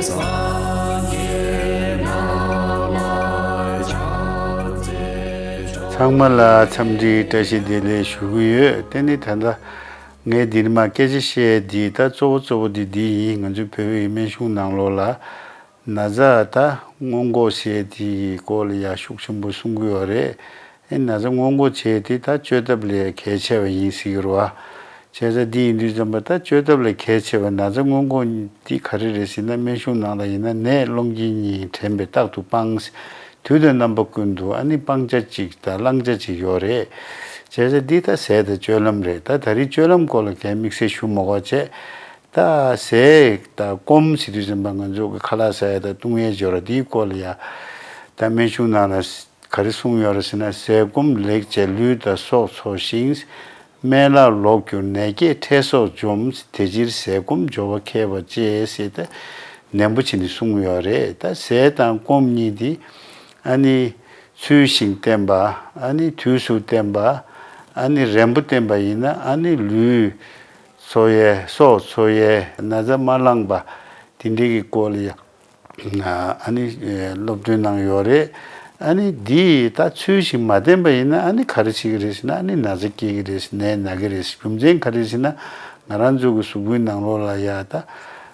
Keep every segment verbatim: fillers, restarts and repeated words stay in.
ཚང་མ་ལ་འཚམས་འདྲི་བཀྲ་ཤིས་བདེ་ལེགས་ཞུ་གི་ཡོད། དེ་ནི་ད་ལྟ་ངས་འདིར་མ་སྐད་ཆ་བཤད་འདི་ད་གཙོ་བོ་གཙོ་བོ་འདི་འདི་ཡིན། ང་ཚོའི་བོད་པའི་སྨན་གཞུང་ནང་ལོགས་ལ་ན་ཚ་ད་སྔོན་འགོག་བྱས་དེ་གི་སྐོར་ལ་ཡ་ཤུགས་ཆེན་པོ་གསུང་གི་ཡོད་རེད། ཨེ་ན་ཚ་སྔོན་འགོག་བྱས་དེ་ད་བཅོས་ཐབས་ལས་གལ་ཆེ་བ་ཡིན་ཟེར་གི་རེད་བ། བྱས་ཙང་འདི་ཡིན་དུས་ཙམ་པ་ད་བཅོས་ཐབས་ལས་གལ་ཆེ་བ་ན་ཚ་སྔོན་འགོག་འདི་ག་རེ་རེད་ཟེར་ན། སྨན་གཞུང་ནང་ལ་ཡིན་ན་ནད་སློང་རྐྱེན་གཉིས་དྲན་པས་རྟག་ཏུ་སྤང་། དུས་དང་རྣམ་པ་ཀུན་ཏུ་ཨ་ནི་སྤང་བྱ་གཅིག་དང་བླང་བྱ་གཅིག་ཡོད་རེད། བྱས་ཙང་འདི་ད་ཟས་དང་སྤྱོད་ལམ་རེད། ད་ད་རེས་སྤྱོད་ལམ་སྐོར་ལ་གའི་དམིགས་བསལ་ཞུ་མ་དགོས་བྱས། ད་ཟས་དང་སྐོམ་ཟེར་དུས་ཙམ་པ་ང་ཚོ་གི་ཁ་ལག་ཟ་ཡ་དང་བཏུང་ཡའི་སྦྱོར་བ་འདིའི་སྐོར་ལ་ཡ། ད་སྨན་གཞུང་ནང་ལ་ག་རེ་གསུངས་ཡོད་རེད་ཟེར་ན། ཟས་སྐོམ་ལེགས་བྱས་ལུས་དང་སྲོག་འཚོ་ཞིང་། སྨན་བླའི་ལོག་གྱུར་ནད་བསྐྱེད་ཁྲག་གསོག་འཇོམས། དེ་ཕྱིར་ཟས་སྐོམ་སྦྱོར་བ་མཁས་པར་བྱེད་ཟེར་ཏེ་ནན་པོ་བྱས་ནས་གསུངས་ཡོད་རེད། ད་ཟས་དང་སྐོམ་གཉིས་འདི་ཨ་ནི་ཚུལ་བཞིན་བསྟེན་པ། ཨ་ནི་དུས་སུ་བསྟེན་པ། ཨ་ནི་རན་པོ་བསྟེན་པ་ཡིན་ན་ཨ་ནི་ལུས་འཚོ་ཡས་སྲོག་འཚོ་ཡས་ན་ཚ་མ་ལངས་པ་དེ་འདྲའི་གི་སྐོར་ལ་ཡ། ཨ་ནི་སློབ་སྟོན་གནང་ཡོད་རེད། ཨ་ནི་འདི་ད་ཚུལ་བཞིན་མ་བསྟེན་པ་ཡིན་ན་ཨ་ནི་ག་རེ་བྱེད་ཀྱི་རེད་ཟེར་ན། ཨ་ནི་ན་ཚ་སྐྱེ་གི་རེད། ནད་ན་གི་རེད། རྒྱུ་མཚན་ག་རེ་ཟེར་ན། ང་རང་ཚོ་གི་གཟུགས་པོའི་ནང་ལོགས་ལ་ཡ་ད་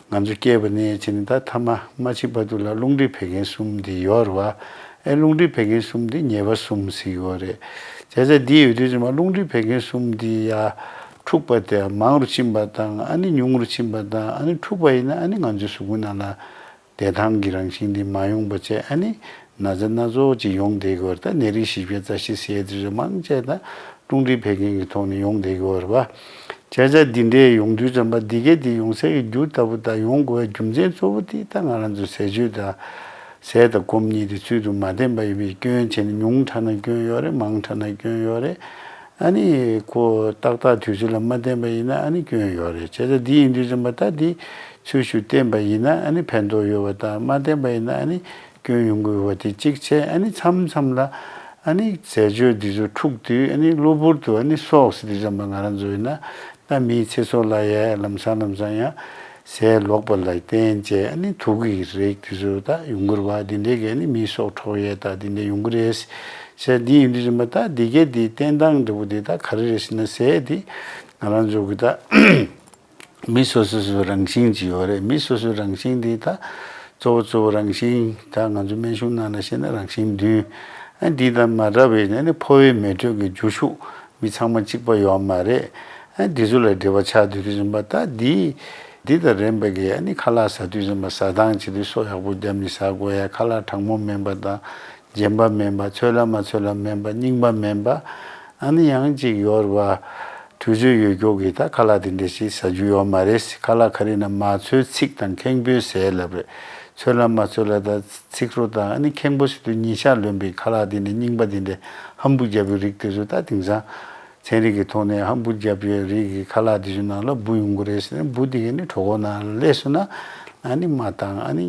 ང་ཚོ་སྐྱེས་པ་ནས་བྱས་ནས་ད་ཐ་མ་མ་འཆི་བར་དུ་ལ་རླུང་མཁྲིས་བད་ཀན་གསུམ་འདི་ཡོད་རེད་བ། ཨེ་རླུང་མཁྲིས་བད་ཀན་གསུམ་འདི་ཉེས་པ་གསུམ་ཟེར་གྱི་ཡོད་རེད། བྱས་ཙང་འདི་ཡོད་དུས་ཙམ་པ་རླུང་མཁྲིས་བད་ཀན་གསུམ་འདི་ཡ་འཁྲུགས་པ་དེ་མང་རུ་ཕྱིན་པ་དང་ཨ་ནི་ཉུང་རུ་ཕྱིན་པ་དང་ཨ་ནི་འཁྲུགས་པ་ཡིན་ན་ཨ་ནི་ང་ཚོའི་གཟུགས་པོའི་ནང་ལ་བདེ་ཐང་གི་རང་བཞིན་འདི་མ་ཡོང་བ་བྱས། ཨ་ནི་ན་ཚ་སྣ་ཚོགས་ཅིག་ཡོང་བསྡད་ཀྱི་ཡོད་རེད། ད་ནད་རིགས་བཞི་བརྒྱ་རྩ་བཞི་ཟེར་དེ་ཚོ་མང་ཆེ་ད་རླུང་མཁྲིས་བད་ཀན་གྱི་ཐོག་ནས་ཡོང་བསྡད་ཀྱི་ཡོད་རེད་བ། བྱས་ཙང་འདི་འདྲའི་ཡོང་དུས་ཙམ་པ་འདི་གས་འདི་ཡོང་སའི་རྒྱུ་ལྟ་བུ་ད་ཡོང་དགོས་པའི་རྒྱུ་མཚན་གཙོ་བོ་འདི་ད་ང་རང་ཚོ་ཟས་སྤྱོད་དང་ཟས་དང་སྐོམ་གཉིས་དེ་ཚུལ་དུ་མ་བསྟེན་པ་ཡིན་པའི་སྐྱོན་བྱས་ནས་ཉུང་དྲགས་ན་སྐྱོན་ཡོད་རེད། མང་དྲགས་ན་སྐྱོན་ཡོད་རེད། ཨ་ནི་ཁོ་ཏག་ཏག་དུས་ཚོད་ལ་མ་བསྟེན་པ་ཡིན་ན་ཨ་ནི་སྐྱོན་ཡོད་རེད། བྱས་ཙང་འདི་ཡིན་དུས་ཙམ་པ་ད་འདི་ཚུལ་བཞིན་བསྟེན་པ་ཡིན་ན་ཨ་ནི་ཕན་ཐོགས་ཡོད་པ་དང་། མ་བསྟེན་པ་ཡིན་ན་ཨ་ནི་སྐྱོན་ཡོང་གི་ཡོད་པ་དེ་གཅིག་བྱས། ཨ་ནི་མཚམས་མཚམས་ལ་ཨ་ནི་ཟས་སྤྱོད་འདི་ཚོ་འཁྲུགས་དུས་ཨ་ནི་གློ་བུར་དུ་ཨ་ནི་སྲོག་ཟེར་དུས་ཙམ་པ་ང་རང་ཚོ་ཡིན་ན་ད་མིའི་ཚེ་སྲོག་ལ་ཡ་ལམ་སང་ལམ་སང་ཡང་ཟས་ལོག་པ་ལ་བརྟེན་བྱས་ཨ་ནི་དུག་གི་རིགས་དེ་ཚོ་ད་ཡོང་གི་རེད་བ། འདི་འདྲའི་གི་ཨ་ནི་མིའི་སྲོག་འཕྲོག་ཡས་ད་འདི་འདྲ་ཡོང་གི་རེད། ཟས་འདི་ཡིན་དུས་ཙམ་པ་ད་འདི་གས་འདི་བསྟེན་སྟངས་འདྲ་བོ་འདི་ད་ག་རེ་རེད་ཟེར་ན། ཟས་འདི་ང་རང་ཚོ་གི་ད་མི་སོ་སོ་སོའི་རང་བཞིན་ཅིག་ཡོད་རེད། མི་སོ་སོའི་རང་བཞིན་འདི་ད་གཙོ་བོ་གཙོ་བོ་རང་བཞིན་ད་ང་ཚོ་སྨན་གཞུང་ནང་ལ་བཤད་ན་རང་བཞིན་བདུན། ཨ་འདི་དང་མ་འདྲ་བའི་ཨ་ནི་ཕོ་བའི་མེ་དྲོད་ཀྱི་རྒྱུ་ཤུགས་མི་ཚང་མ་གཅིག་པ་ཡོད་མ་རེད། ཨ་འདི་ཚོ་ལ་འབྲེལ་བ་ཆགས་དུས་དུས་ཙམ་པ་ད་འདི་འདི་དང་རན་པ་གི་ཨ་ནི་ཁ་ལག་ཟ་དུས་ཙམ་པ་ཟ་སྟངས་བྱེད་དུས་སོ་ཡག་པོ་བརྒྱབ་ནས་ཟ་དགོས་ཡ། ཁ་ལག་གྲང་མོ་མིན་པ་དང་། རྗེན་པ་མིན་པ། ཚོད་ལ་མ་ཚོད་ལ་མིན་པ། རྙིང་པ་མིན་པ། ཨ་ནི་ཡང་ཅིག་ཡོད་རེད་བ། དུས་ཚོད་ཡོད་ཀྱོག་གི་ད་ཁ་ལག་དེ་འདྲ་ཞིག་ཟ་རྒྱུ་ཡོད་མ་རེད། ཁ་ལག་ག་རེ་ན་མ་ཚོད་ཚིག་དང་ཁེངས་པོའི་ཟས་ལབ་རེད། ཚོད་ལ་མ་ཚོད་ལ་དང་ཚིག་རོ་དང་ཨ་ནི་ཁེངས་པོ་ཟེར་དུས་ཉིན་ཞག་ལོན་པའི་ཁ་ལག་དེ་འདྲ། རྙིང་པ་དེ་འདྲ་ཧམ་བུ་བརྒྱབ་པའི་རིགས་དེ་ཚོ་ད་དེང་སང་ཚན་རིག་གི་ཐོག་ནས་ཧམ་བུ་བརྒྱབ་པའི་རིགས་ཀྱི་ཁ་ལག་དེ་ཚོའི་ནང་ལ་འབུ་ཡོང་གི་རེད་ཟེར་ནས། འབུ་དེ་གས་ནི་གྲོད་ཁོག་ནང་ལ་སླེབས་སོང་ན་ཨ་ནི་རྨ་དང་ཨ་ནི་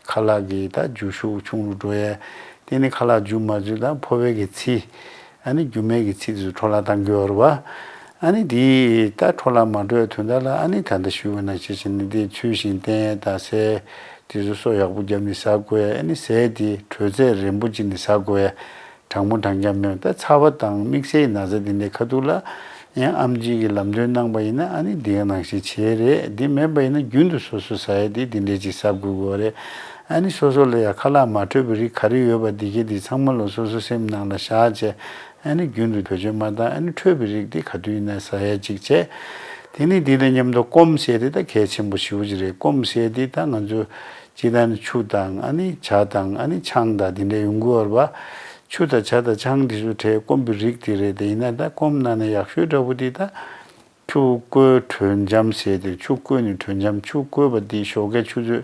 ཁ་ལག་གི་ད་རྒྱུ་ཤུགས་ཆུང་རུ་འགྲོ་ཡས། དེ་ནི་ཁ་ལག་རྒྱུ་མ་ཚུད་དང་ཕོ་བའི་གི་ཚི། ཨ་ནི་རྒྱུ་མའི་གི་ཚི་དེ་ཚོ་འཕྲོ་བརླག་བཏང་གི་ཡོད་རེད་བ། ཨ་ནི་དེ་ད་འཕྲོ་བརླག་མ་འགྲོ་ཡས་དོན་དག་ལ་ཨ་ནི་ད་ལྟ་ཞུས་པ་ནང་བཞིན་བྱས་ནས་དེ་ཚུལ་བཞིན་བསྟེན་ཡས་དང་ཟས་དེ་ཚོ་སོ་ཡག་པོ་བརྒྱབ་ནས་ཟ་དགོས་ཡས། ཨ་ནི་ཟས་དེ་དྲོད་ཚད་རན་པོ་ཅིག་ནས་ཟ་དགོས་ཡས། གྲང་མོ་གྲང་རྐྱང་མེད་པ། ད་ཚ་བ་དང་དམིགས་བསལ་གྱི་ན་ཚ་དེ་འདྲའི་ཁ་ཐུག་ལ་ཡང་ཨེམ་ཆི་གིས་ལམ་སྟོན་གནང་པ་ཡིན་ན་ཨ་ནི་འདི་ག་ནང་བཞིན་བྱེད་རེད། འདི་མེད་པ་ཡིན་ན་རྒྱུན་དུ་སོ་སོ་ཟ་ཡ་དེ་འདི་འདྲའི་ཅིག་ཟ་དགོས་ཀྱི་ཡོད་རེད། ཨ་ནི་སོ་སོ་ལ་ཡང་ཁ་ལག་མ་འཕྲོད་པའི་རིགས་ག་རེ་ཡོད་པ་འདི་གས་འདི་ཚང་མ་ལོ་སོ་སོ་སེམས་ནང་ལ་བཞག་བྱས། ཨ་ནི་རྒྱུན་དུ་བེད་སྤྱོད་མ་བཏང་། ཨ་ནི་འཕྲོད་པའི་རིགས་འདི་ག་དུས་ཡིན་ན་ཟ་ཡ་ཅིག་བྱས། དེ་ནི་འདི་དང་མཉམ་དུ་སྐོམ་ཟེར་དེ་ད་གལ་ཆེན་པོ་ཞེ་པོ་ཅིག་རེད། སྐོམ་ཟེར་དེ་ད་ང་ཚོ་སྤྱིར་བཏང་ནི་ཆུ་དང་ཨ་ནི་ཇ་དང་ཨ་ནི་ཆང་དང་དེ་འདྲ་ཡོང་གི་ཡོད་རེད་བ། ཆུ་དང་ཇ་དང་ཆང་འདི་ཚོ་གྲས་སྐོམ་པའི་རིགས་དེ་རེད། དེ་ཡིན་ན་ད་སྐོམ་ནང་ནས་ཡག་ཤོས་འདྲ་པོ་འདི་ད་ཆུ་བསྐོལ་དྲོད་འཇམ་ཟེར་དེ། ཆུ་བསྐོལ་ནས་དྲོད་འཇམ། ཆུ་བསྐོལ་བ་འདི་ཞོགས་ཀའི་ཆུ་ཚོད་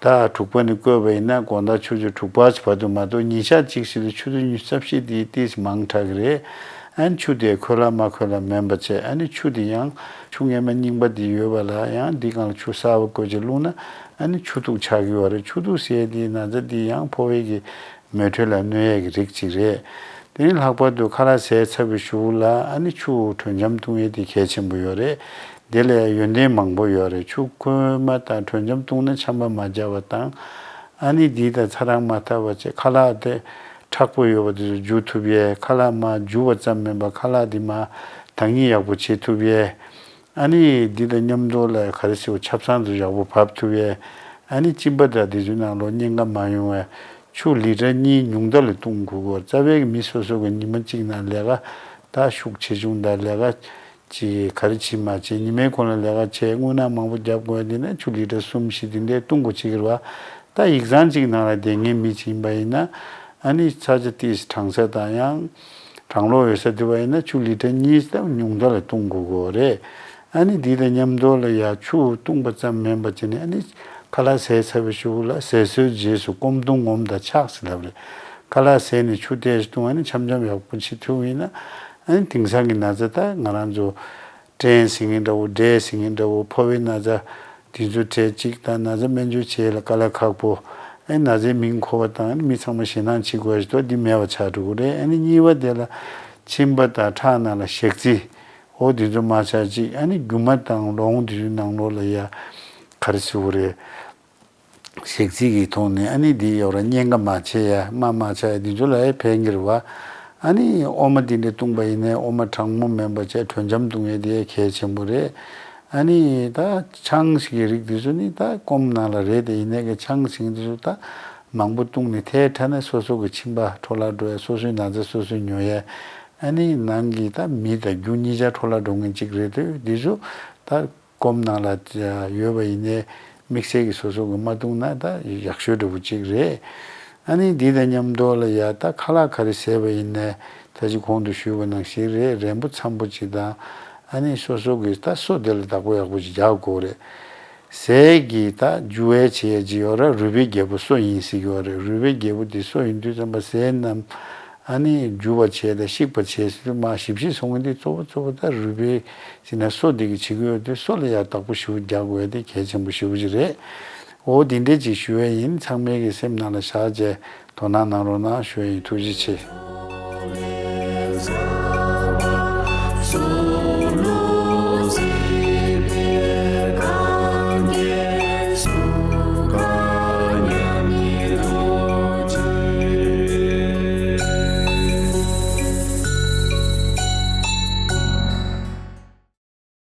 ད་དྲུག་པ་ནས་བསྐོལ་བ་ཡིན་ན་དགོང་དག་ཆུ་ཚོད་དྲུག་པ་བར་དུ་མ་གཏོགས་ཉིན་ཞག་གཅིག་ཞིག་ལ་ཆུ་ཚོད་ཉི་ཤུ་རྩ་བཞི་འདི་ཏོག་ཙམ་མང་དྲགས་ཀྱི་རེད། ཨ་ནི་ཆུ་དེ་ཁོལ་ལ་མ་ཁོལ་ལ་མིན་པ་བྱས། ཨ་ནི་ཆུ་དེ་ཡང་ཆུ་སྔོན་མ་རྙིང་པ་དེ་ཡོད་པ་ལ་ཡང་འདི་སྒང་ལ་ཆུ་གསར་པ་བསྐོལ་བྱས་བླུགས་ན་ཨ་ནི་ཆུ་དུགས་ཆགས་ཀྱི་ཡོད་རེད། ཆུ་དུགས་ཟེར་དེ་ན་ཚ་འདི་ཡང་ཕོ་བའི་གི་མེ་དྲོད་ལ་གནོད་ཡས་ཀྱི་རིགས་གཅིག་རེད། དེ་ནི་ལྷག་པར་དུ་ཁ་ལག་ཟས་ཚར་བའི་གཞུག་ལ་ཨ་ནི་ཆུ་དྲོད་འཇམ་བཏུང་ཡས་དེ་གལ་ཆེན་པོ་ཡོད་རེད། དེ་ལས་ཡོན་ཏན་མང་པོ་ཡོད་རེད། ཆུ་ཁོལ་མ་དང་དྲོད་འཇམ་བཏུང་ན་ཆམ་པ་མ་བརྒྱབ་པ་དང་། ཨ་ནི་འདི་དང་ཚ་གྲང་མ་ཐེབས་པ་བྱས། ཁ་ལག་དེ་མཁྲེགས་པོ་ཡོད་པ་དེ་ཚོ་འཇུ་ཐུབ་ཡས། ཁ་ལག་མར་འཇུ་བ་ཙམ་མིན་པར་ཁ་ལག་འདི་མར་དྭངས་སྙིགས་ཡག་པོ་བྱེད་ཐུབ་ཡས། ཨ་ནི་འདི་དང་མཉམ་དུ་ལ་ག་རེ་ཟེར་བ། ཆབ་གསང་དུ་ཡག་པོ་བབས་ཐུབ་ཡས། ཨ་ནི་གཅིན་པ་དང་དེ་ཚོའི་ནང་ལོགས་གཉན་ཁ་མ་ཡོང་བས་ཆུ་ལི་ཊར་གཉིས་ཉུང་མཐའ་ལ་བཏུང་དགོས་གོ། རྩ་བའི་མི་སོ་སོ་གི་ཉི་མ་གཅིག་ནང་ལས་ཀ་ད་ཤུགས་ཆེ་ཆུང་དང་ལས་ཀ་ཅིག་ག་རེ་བྱེད་མ་བྱེད། ཉི་མའི་གུང་ལ་ལས་ཀ་བྱས། རྔུལ་ནག་མང་པོ་རྒྱབ་དགོས་དེ་ནས་ཆུ་ལི་ཊར་གསུམ་བཞི་དེ་འདྲས་བཏུང་དགོས་བྱེད་ཀྱི་རེད་བ། ད་ཡིག་ཚང་གཅིག་ནང་ལ་བསྡད་མཁན་མི་ཅིག་ཡིན་པ་ཡིན་ན། ཨ་ནི་ཚ་གྱང་ཏིས་གྲང་ས་དང་ཡང་གྲང་གློ་ཡོད་ས་དེ་བ་ཡིན་ན་ཆུ་ལི་ཊར་གཉིས་དང་ཉུང་མཐའ་ལ་བཏུང་དགོས་གོ་རེད། ཨ་ནི་འདི་དང་མཉམ་དུ་ལ་ཡ་ཆུ་བཏུང་པ་ཙམ་མིན་པ་བྱས་ནས། ཨ་ནི་ཁ་ལག་བཟས་ཚར་བའི་གཞུག་ལ་བཟས་གསོལ་རྗེས་སུ་སྐོམ་བཏུང་ངོམ་དང་ཆགས་ཟེར་ལབ་རེད། ཁ་ལག་བཟས་ནས་ཆུ་ཏོག་ཙམ་བཏུང་། ཨ་ནི་འཆམ་འཆམ་ཡག་པོ་བྱེད་ཐུབ་ཡིན་ན། ཨ་ནི་དེང་སང་གི་ན་ཚ་ད་ང་རང་ཚོ་སྐྲན་ཟེར་མཁན་འདྲ་བོ། འབྲས་ཟེར་མཁན་འདྲ་བོ། ཕོ་བའི་ན་ཚ་དེ་ཚོ་གྲས་གཅིག་དང་། ན་ཚ་སྨན་བཅོས་བྱེད་ཡས་ལ་དཀའ་ལས་ཁག་པོ། ཨ་ནི་ན་ཚའི་མིང་གོ་བ་དང་། ཨ་ནི་མི་ཚང་མ་ཞེད་སྣང་བྱེད་དགོས་ཡ་ཞིག་འདུག་འདི་མེད་པ་ཆགས་འགྲོ་གི་རེད། ཨ་ནི་གཉིས་པ་དེ་ལ་མཆིན་པ་དང་ཁྲག་ནང་ལ་ཞག་རྩི། འོ་དེ་ཚོ་མ་ཆགས་ཅིག་ཨ་ནི་རྒྱུ་མ་དང་ལོང་དེ་ཚོའི་ནང་ལོགས་ལ་ཡ་ག་རེ་ཟེར་དགོས་རེད། ཞག་རྩི་གི་ཐོག་ནས་ཨ་ནི་འདི་ཡོད་ར། གཉན་ཁ་མ་བྱེད་ཡ། རྨ་མ་ཆགས་ཡ། འདི་ཚོ་ལ་ཡ་ཕན་གྱི་རེད་བ། ཨ་ནི་འོ་མ་འདི་འདྲ་བཏུང་པ་ཡིན་ནའི་འོ་མ་གྲང་མོ་མིན་པ་བྱས། དྲོད་འཇམ་བཏུང་ཡ་དེ་ཡ་གལ་ཆེན་པོ་རེད། ཨ་ནི་ད་ཆང་ཞིག་གི་རིགས་འདི་ཚོ་ནི་ད་སྐོམ་ནང་ལ་རེད་དེ། ཡིན་ནའི་གི་ཆང་ཞིག་འདི་ཚོ་ད་མང་པོ་བཏུང་ནས་ཐལ་ཁྲ་ན་སོ་སོ་གི་མཆིན་པ་འཕྲོ་བརླག་འགྲོ་ཡ། སོ་སོའི་ན་ཚ་སོ་སོས་ཉོ་ཡ། ཨ་ནི་ནང་གི་ད་མི་དང་རྒྱུ་གཉིས་ཆ་འཕྲོ་བརླག་འགྲོ་མཁན་གཅིག་རེད་དེ། འདི་ཚོ་ད་སྐོམ་ནང་ལ་ཡོད་པ་ཡིན་ནའི་དམིགས་བསལ་གྱི་སོ་སོ་གི་མ་བཏུང་ན་ད་ཡག་ཤོས་འདྲ་བོ་གཅིག་རེད། ཨ་ནི་འདི་དང་མཉམ་དུ་ལ་ཡ་ད་ཁ་ལག་ག་རེ་བཟས་པ་ཡིན་ནའི་ད་ཅི་གོང་དུ་ཞུས་པ་ནང་བཞིན་རེད། རན་པོ་འཚམ་པོ་ཅིག་དང་། ཨ་ནི་སོ་སོ་གི་ད་སོ་དེ་ལ་བདག་པོ་ཡག་པོ་ཅིག་རྒྱག་དགོས་རེད། ཟས་ཀྱི་ད་འཇུ་བའི་བྱེད་ཡས་ཅིག་ཡོད་ར། རུས་པའི་རྒྱལ་པོ་སོ་ཡིན་ཟེར་གྱི་ཡོད་རེད། རུས་པའི་རྒྱལ་པོ་དེ་སོ་ཡིན་དུས་ཙམ་པ་ཟས་རྣམས་ཨ་ནི་འཇུ་བར་བྱེད་དང་བཤིག་པར་བྱེད་ཟེར་དུས་མ་ཞིབ་ཞིབ་སོང་གི། འདི་གཙོ་བོ་གཙོ་བོ་ད་རུས་པའི་ཟེར་ན་སོ་འདི་གི་བྱེད་ཀྱི་ཡོད་དུས་སོ་ལ་ཡ་བདག་པོ་ཞེ་པོ་རྒྱག་དགོས་ཡ་དེ་གལ་ཆེན་པོ་ཞེ་པོ་ཅིག་རེད། འོ་འདི་འདྲས་ཅིག་ཞུ་ཡ་ཡིན། ཚང་མའི་གི་སེམས་ནང་ལ་བཞག་བྱས་དོ་སྣང་གནང་རོགས་གནང་ཞུ་ཡ་ཡིན། ཐུགས་རྗེ་ཆེ།